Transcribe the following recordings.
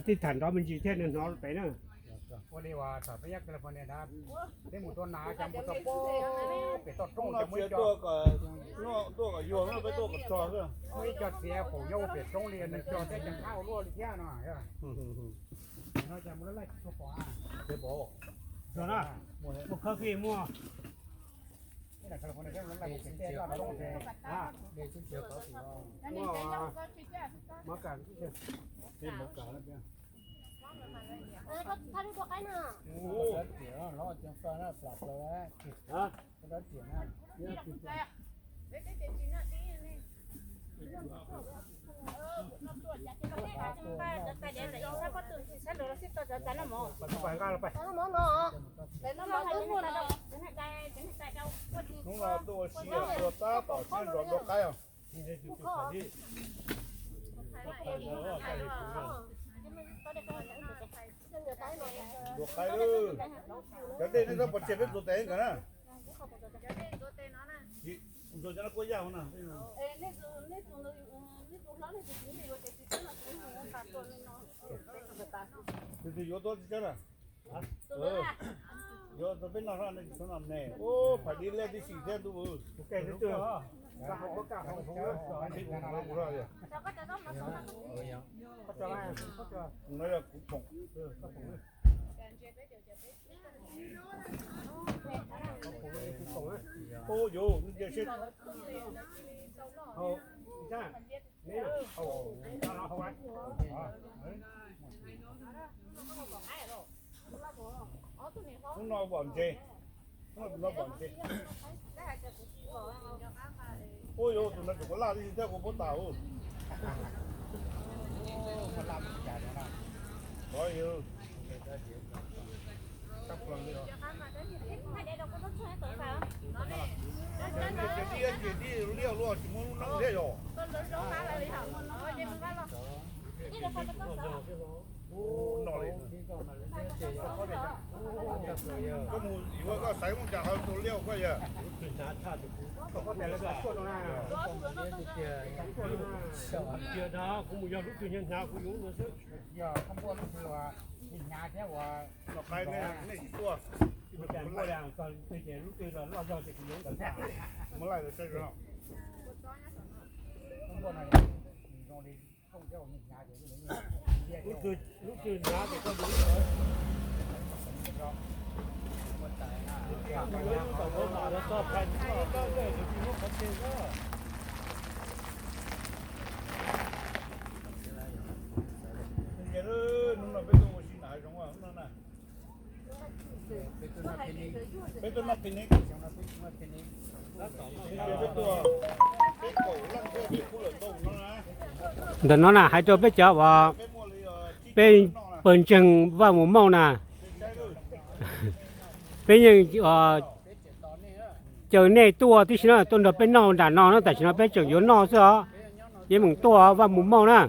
Tij tham nrov me ntsis thiaj nws hnov pem na. Ua li uas thaum peb nyob California ntawd, peb mus tua nas ces mus txog pem toj roob ces muaj ib co, tuaj kom yuag no peb tuaj kom tso xwb. Muaj ib co txiav qaum nyob ua pem roob li nws cog thiab ces qab ua luaj li thiab no. No ces mus laj laj tsis tshua pom. Tso na, muaj khawb fij muaj. Hnub no tuaj ua si ua tab tom siab ntso dua qaib os. Dua qaib, cov dej nej txhob pov tseg peb ntxuav tes nkawd na. Ntxuav cov no kuj yaj hauv na. Tus twg yuav tuaj tsis tsaib na. Yuav rau peb noj, nej tsis txhob noj ne. Ub, phais dib liab tib si thiab ntuj. No yog kuv phoom. Ub, yuav nce seb. Hnub no pom ntses, hnub no pom ntses. Ub, yuav tus no tseem kuv laj tib si thiab kuv puab tas ub. Ces dib ces dib liaj luaj tsis muaj lub neej thiab yog. Koj mus yuav koj xaiv muaj cas ho tus liaj koj yog. Kuv mus yog lub twg nyias hnav kuv yuav ntawd xwb. Yog koj muaj lub twg hnyav thiab uas, nej tsis tuaj, lub twg loj zog ces kuv yuav ntawd. Muab laij saib zoo. Lub twg, lub twg hnyav ces koj yuav. Lub twg yuav lub tom ntawd mas txog phais tsis txog kab npej nws tsis muab qhov tseg xwb. Hnub no peb tuaj ua si na, zoo no na. Peb tuaj noj picnic. Peb tuaj, peb kaum leej thiab peb pub lawm ntau no na. Ntawm no na hais rau peb cov uas peb pawg ntseeg Vaj Mus Mauj na, peb yeej caw nej tuaj tib si na, tuaj nrog peb noj nram no na, tam sim no peb tseem yuav noj xwb os. Yeej meem tuaj Vaj Mus Mauj na.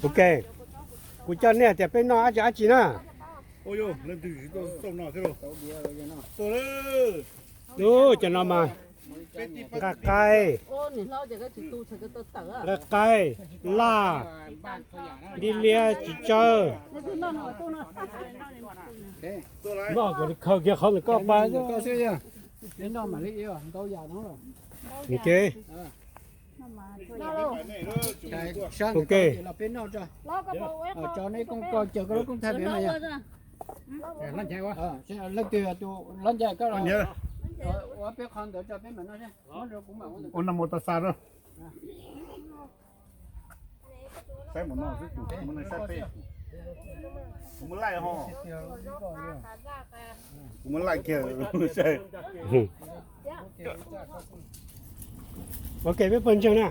Ok, kuv coj nej tias peb noj dab tsi dab tsi na. Ub, cov no mas nqa qaib, nqa qaib, laj, dib liab, txiv tsawb. Noj kom khaws kiag qhov ntawm koj pab. Ok. Ok. Leej twg ua peb qhov ntawd tso peb mam noj. Ua no mus tau xa na. Saib mus no xwb, kuv mus no saib peb. Kuv mus laij ho. Kuv mus laij kiag. Ok, peb pawg ntseeg na.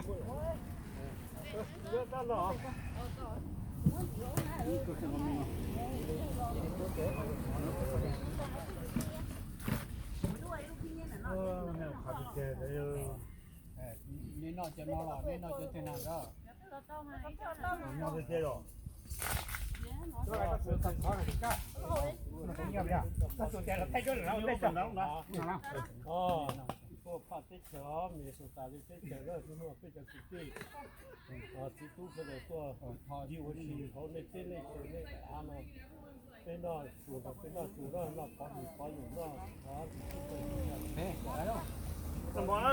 Noj cov no los nej noj cov twg na? Tuaj phaj teb chaws Minnesota li teb chaws, peb cov kwv tij, txiv tub sawv daws tuaj ncig ua si hauv nej teb nej chaws nej av no. Peb noj tsuag nrog peb noj tsuag, noj qhov yus qhov yus noj qhov. Noj mov na,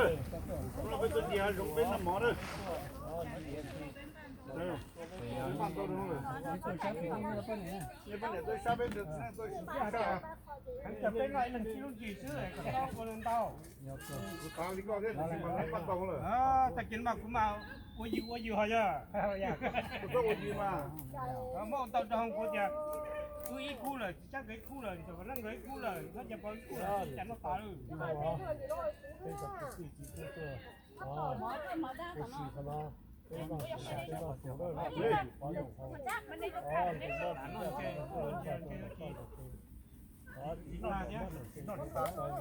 no peb tuaj ncig hav zoov peb noj mov na. Poj niam tuaj sab peb, tuaj sab. Peb noj ib leeg tsib lub ncig xwb kom tau ua ntau. Kuv thov li koj thiab, tab sis mas lawv paj tau lawm. Tag kis mas kuv mas ua yws ua yws ho yog. Kuv txhob ua yws mas. Muab ua ntau rau hauv kuv tias, wb ib khub lawm, tsis tsab nkawd ib khub lawm, ntxawm Vam Leej nkawd ib khub lawm, Thaj Cai Pov ib khub lawm, cas noj tas lawm.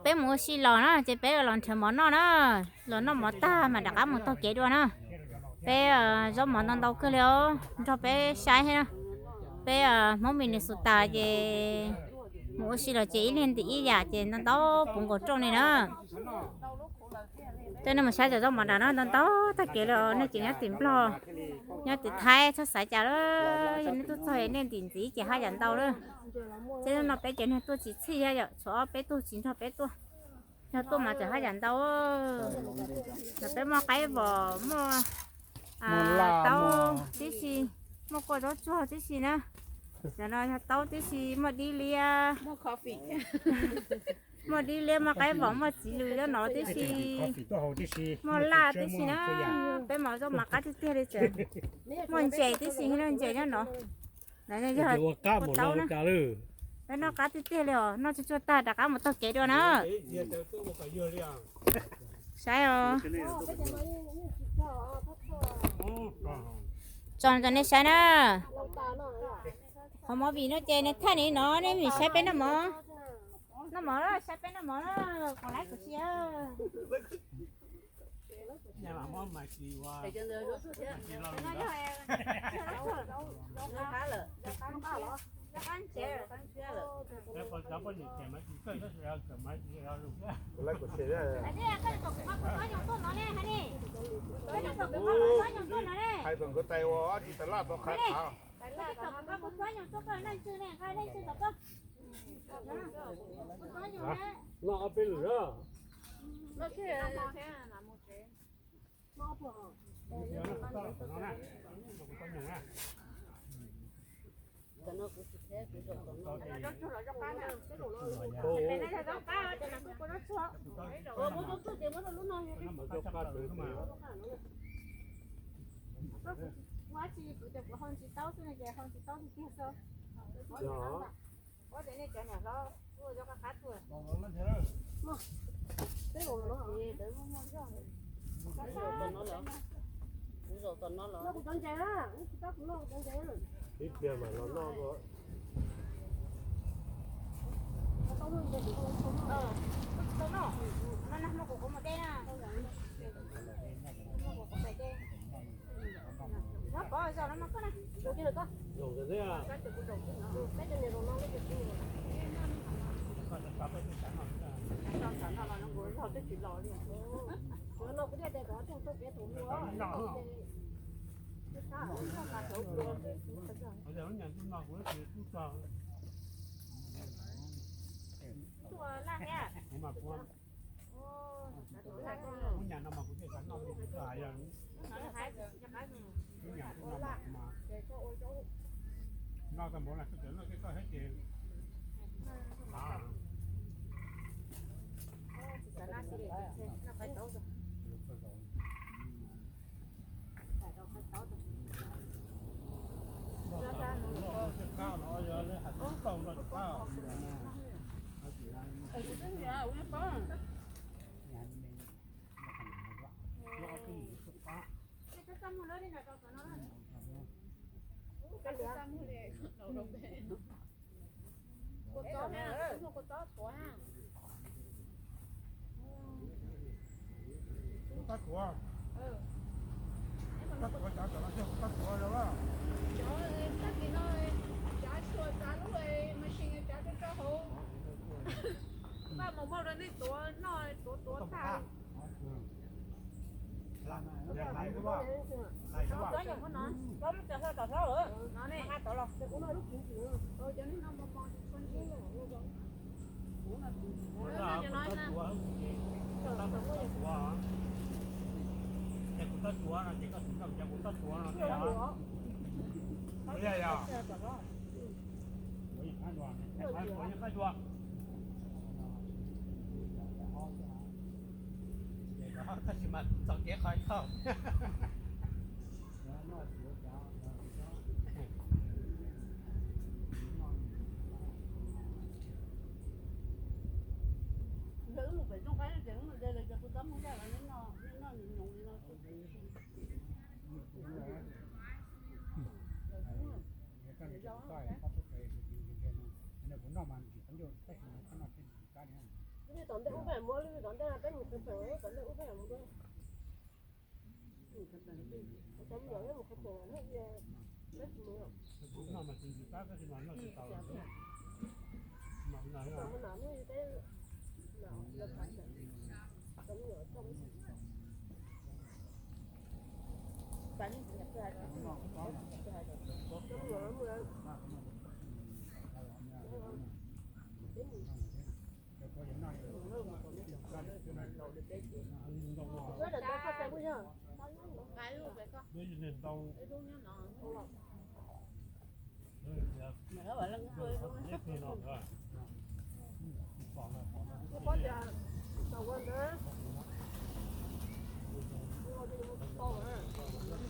Peb mus ua si los na, ces peb los nrhiav mov noj na. Los noj mov tag mas rov qab mus taug kev dua na. Peb zaub mov ntau ntau kawg li os, nrog peb saib thiab na. Peb Hmoob Minnesota ces mus ua si los ces ib leeg ntim ib yam ces ntau ntau puv nkaus rooj li na. Coj nej mus saib cov zaub mov nram no ntau ntau tag kev li, nej tseem nyob tim Nplog, nyob tim Thaib txhob xav cas lawm, yog nej tuaj txog nej ntim ntxiv ces haj yam ntau lawm. Thiab no peb cov neeg tuaj tsis txhij thiab yom, tshuav ob peb tug tsis nrog peb tuaj. Yog tuaj mas tseem haj yam ntau. Yog peb muaj qaib vom, muaj taub tib si, muaj kua zaub tsuag tib si na. Cov no yog taub tib si, muaj dib liab, muaj dib liab, muaj qaib vom, muaj txiv lws nyob no tib si, muaj laj tib si na. Peb mas zaub mas qab tiag tiag li, muaj ntses tib si, ntses nyob no. Peb noj qab tiag tiag li os, noj tsuag tsuag tag rov qab mus taug kev dua na. Saib os. Tso rau nej saib na. Qhov movie no ces nws thaij li no, nej vim saib peb noj mov. Noj mov, saib peb noj mov, kuv laib kuv tsis. Hais kom nkawd tais ua tsis tas laj tau qhov. Noj ob peb lwm na. Ib pliag mam los noj. Kua txob na, kua txob tuav na. Kua txob tuav. Kua txob tuav, cov no yog kua txob tuav los? Cov tag kis no, cov tsuas txav lub machine cov rau rau hauv. Paj mus muag rau nej tuav noj, tuav tuav tag. Tab sis mas txoj kev qhov txhaum. Lawv wb mus pem rooj qab ces wb mus de los ces kuv txob mus ncaj los nej noj, nej noj nyoos nyoos li no. Lub tom ntej ub peb mus, lub tom ntej peb mus qhov pem, tom ntej ub peb mus.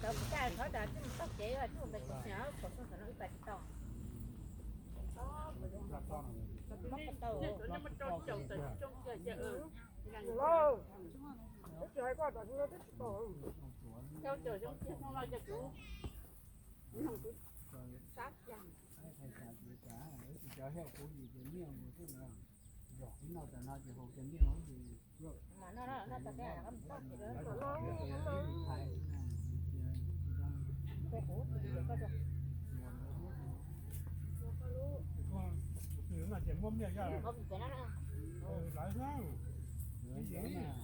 Ntawd kuv caj qhov tas tsis mus txog kev, tsis mus pem tsev, pom txog ntawm no wb pais tsis tau. Tsis tau. Tsis hais koj tam sim no twb tsis tau. Cov heo kuv yim ces niaj mus xwb na. Ib noj tas no ces haus kiag niaj mus ces. Kuv twb no ces muab miaj zaj lawv xwb. Kuv yim muab miaj.